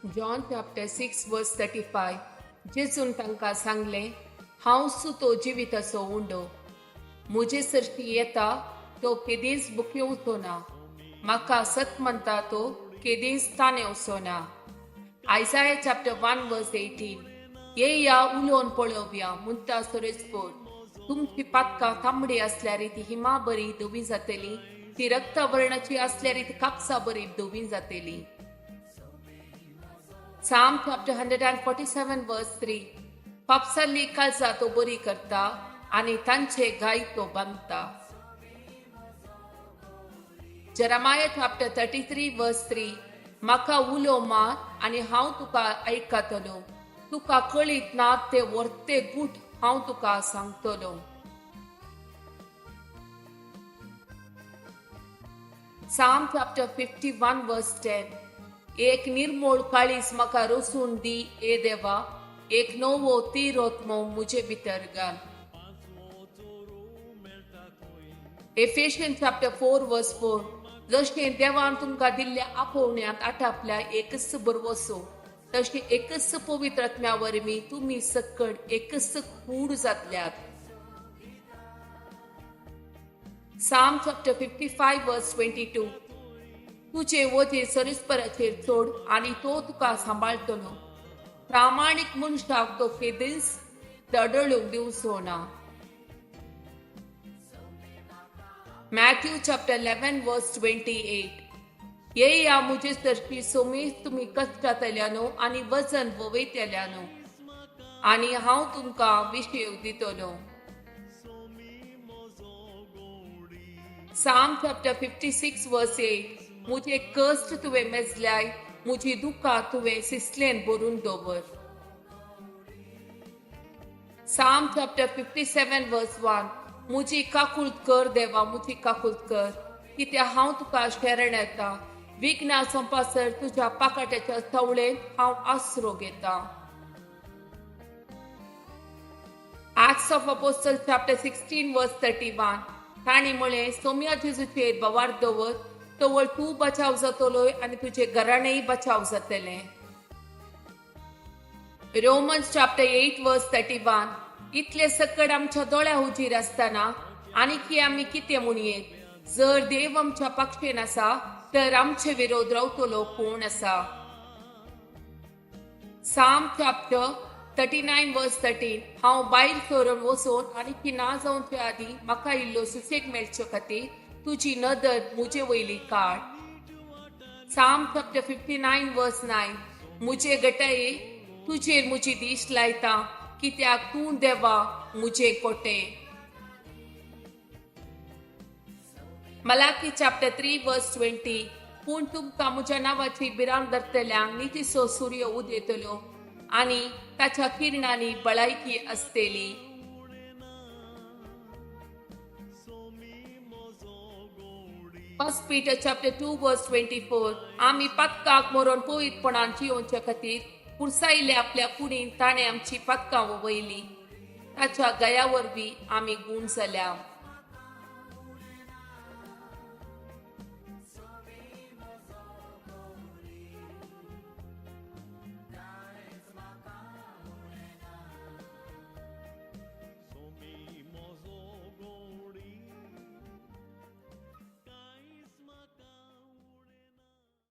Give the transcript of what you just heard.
John chapter 6 verse 35. जेजून तांकां सांगलें, हांव सुतो जिविताचो उंडो, म्हजे सरशी येता तो केदींच बुकेवचो ना, म्हाका सत म्हणटा तो केदींच ताणेवचो ना. Isaiah chapter 1 verse 18. येया उलोवन पळोवया म्हणटा सुरेशपूर, तुमची पातकां तांबडी आसल्यार ती हिमा बरी धवी जातली, ती रक्तवर्णाची आसल्यार ती कापसा बरी धवी जातली. Psalm chapter 147 verse 3. पापसाल्ली काळजा तो बरी करता आनी तांचे घाय तो बांदता. Jeremiah chapter 33 verse 3. म्हाका उलो मार आनी हांव तुका आयकतलो, तुका कळीत ना ते वर्ते गूट हांव तुका सांगतलो. Psalm chapter 51 verse 10. एक निर्मोळ काळीज म्हाका रसून दी ए देवा, एक नवो तीरोत्मो म्हजे भितर घाल. Ephesians chapter 4 verse 4. जशें देवान तुमकां दिल्ल्या आपोवण्यांत आटापल्या एकच बरवसो, तशें एकच पवित्र आत्म्या वरवीं तुमी सकट एकच कूड जातल्यात. Psalm chapter 55 verse 22. तुजे वजें सरिस्पराचेर चोड आनी तो तुका सांबाळटलो, प्रामाणीक मनशाक तो केदींच दडळूंक दिवचो ना. Matthew chapter 11 verse 28. येया म्हजे सरशी सोमेस तुमी कश्टांतल्यानो आनी वजन वयतल्यानो, आनी हांव तुमकां विशेव दितलो. Psalm chapter 56 verse 8. म्हजे कश्ट तुवें मेजल्याय, म्हजी दुकां तुवें सिसलेन भरून दवर. Psalm chapter 57 verse 1. म्हजी काकूळत कर देवा, म्हजी काकूळत कर, कित्याक हांव तुका शरण येता, विघ्नां सोंपासर तुज्या पाकाट्याच्या सवळेंत हांव आसरो घेता. Acts of Apostle chapter 16 verse 31. तांणी म्हळें, सोम्या जेजूचेर बवार दवर, तवळ तूं बचाव जातलोय आनी तुजे घराणेय बचाव जातलें. Romans chapter 8 verse 31. इतले सकट आमच्या दोळ्या हुजीर आसतना आनीकी आमी कितें म्हणयेत? जर देव आमच्या पक्षेन आसा तर आमचे विरोध रावतलो कोण आसा? Psalm chapter 39 verse 13. हांव बायल सोरून वचून आनीकी ना जावचे आदीं म्हाका इल्लो सुसेग मेळचे खातीर तुजी नदर म्हजे वयली काड. Psalm chapter 59 verse 9. म्हजे गटाये तुजेर म्हजी दीश लायता, कित्याक तूं देवा म्हजे कोटे. Malachi chapter 3 verse 20. पूण तुमकां म्हज्या नांवाची भिरांत धरतल्यांक नितीचो सूर्य उदेतलो आनी ताच्या किरणांनी बळायकी आसतली. First Peter chapter 2 verse 24. आमी पातकाक मरोन पवित्रपणान जियोवचे खातीर पुरसायिल्ल्या आपल्या कुडीन ताणें आमची पातकां वयली, ताच्या गया वरवीं आमी गूण जाल्या.